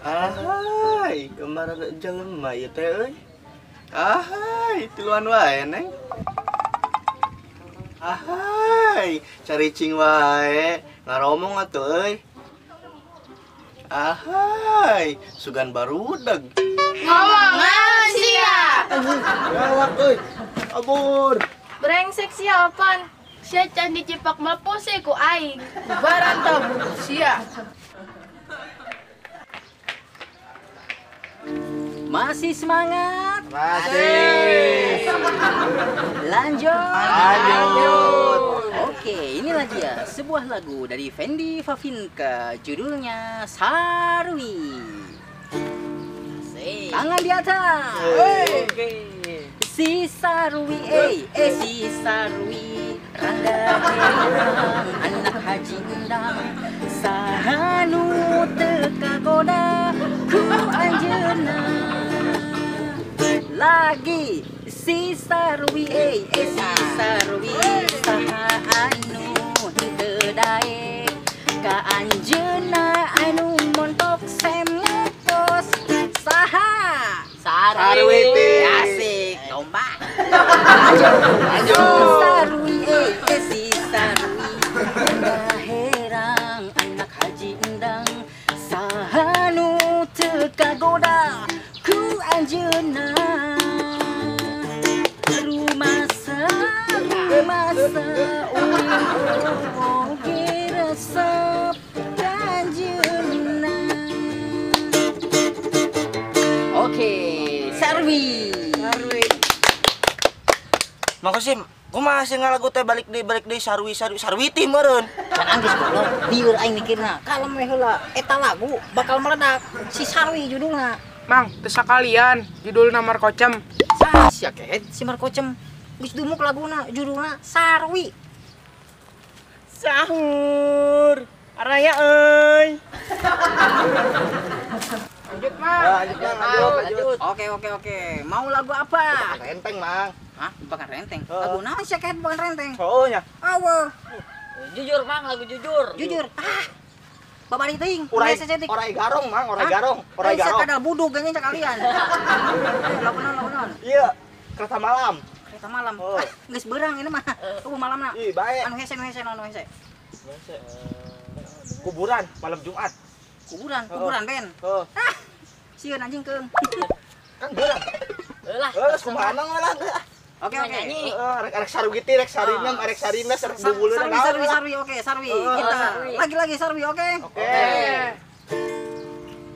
Ahai, kemarin jelema ieu teh euy. Ahai, tiluan wae neng. Ahai, caricing wae, ngaromong atuh euy. Ahai, sugan barudeg. Ngomong naon sia? Galak euy. Abur. Brengsek sia opan. Sia can dicipak mah pose ku aing. Bubaran tabu sia. Masih semangat? Masih. Lanjut. Lanjut. Oke, inilah dia sebuah lagu dari Fendi Favinka, judulnya Sarwi. Asik. Tangan di atas. Oke. Si Sarwi, si Sarwi, randa herang, anak Haji Endang, sahanu teka goda ku anjeuna. Lagi si Sarwi, si Sarwi, saha anu henteu daek ka anjeuna anu montok semekos saha Sarwi. Asik domba. Lanjut. Lanjut. Sarwi, si Sarwi, randa herang, anak Haji Endang, sahanu teu kagoda ku anjeuna. Rumasa, rumasa, uing oge resep anjeuna. Oke, Sarwi. Sarwi. Mang Kosim, kumaha sih ngalagu teh balik deui Sarwi Sarwi Sarwiti meureun. Can anggeus goblok, lieur aing mikirna. Kalem we heula, eta lagu bakal meledak. Si Sarwi judulna. Mang, teu sakalian judulna Markocem. Sah sia kehed si Markocem. Geus dumuk laguna judulna Sarwi. Sahur. Araya euy. Lanjut, Mang. Lanjut, lanjut. Oke. Mau lagu apa? Bukan renteng, Mang. Hah? Bukan renteng. Lagu naon sia kehed bukan renteng? Oh nya. Awe. Jujur, Mang, lagu jujur. Jujur. Ah. Babari teuing. Orai garong, Mang, orai garong, orai garong. Kadal budug geuning sekalian. Lagu naon, lagu naon? Iya, kereta malam. Kereta malam. Ah, geus beurang ini mah. Eueuh malamna. Ih, bae. Anu hese, anu hese, anu hese. Kuburan malam Jumat. Kuburan, kuburan ben. Heeh. Ah. Sieun anjing keung. Kan beurang. Heulah. Heuh, kumaha lah. Oke. Heeh, rek Sarwiti, rek Sarinem, rek Sarines, rek bubuleuna. Sarwi, Sarwi, oke, Sarwi. Kita lagi-lagi Sarwi, oke? Oke.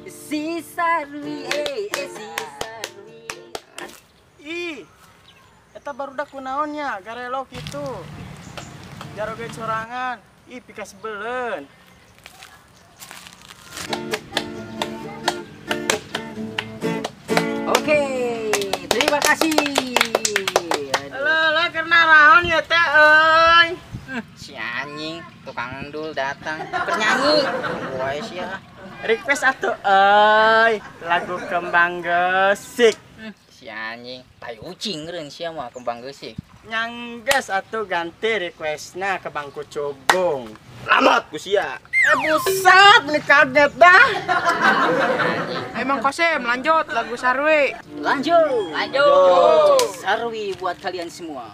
Si Sarwi, si Sarwi. Ih. Eta barudak kunaon nya, garelo kitu. Jaroge sorangan, ih pikasebeleun. Oke, terima kasih. Alah, karena naon ya teh euy. Si anjing, tukang endul datang bernyanyi. Wae sia. Request atuh euy, lagu Kembang Gesik. Si anjing, tai ucing ngeureun sia mah Kembang Gesik. Nyangges atuh ganti requestna ke bangku cobong. Lamot ku sia. Buset, ini kaget dah. Ayo Mang Kosim, lanjut lagu Sarwi. Lanjut. Lanjut. Sarwi buat kalian semua.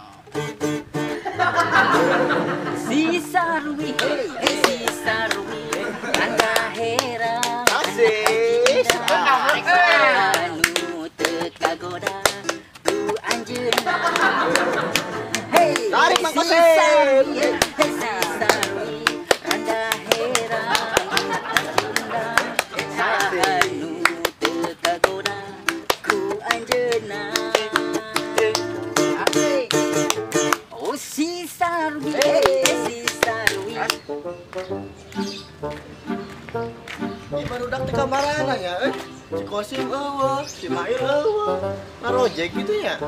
Si Sarwi, hey, si Sarwi, randa herang. Asik. Anu teu kagoda ku anjeunna. Hey, tarik Mang si Kosim. Sarwi, hey, si Sarwi, randa herang, anu teu kagoda ku anjeunna. Oh si Sarwi, si Sarwi. Ih, barudak teh kamarana nya euy. Si Kosim eueuh, si Mail eueuh. Ngarojek kitu nya.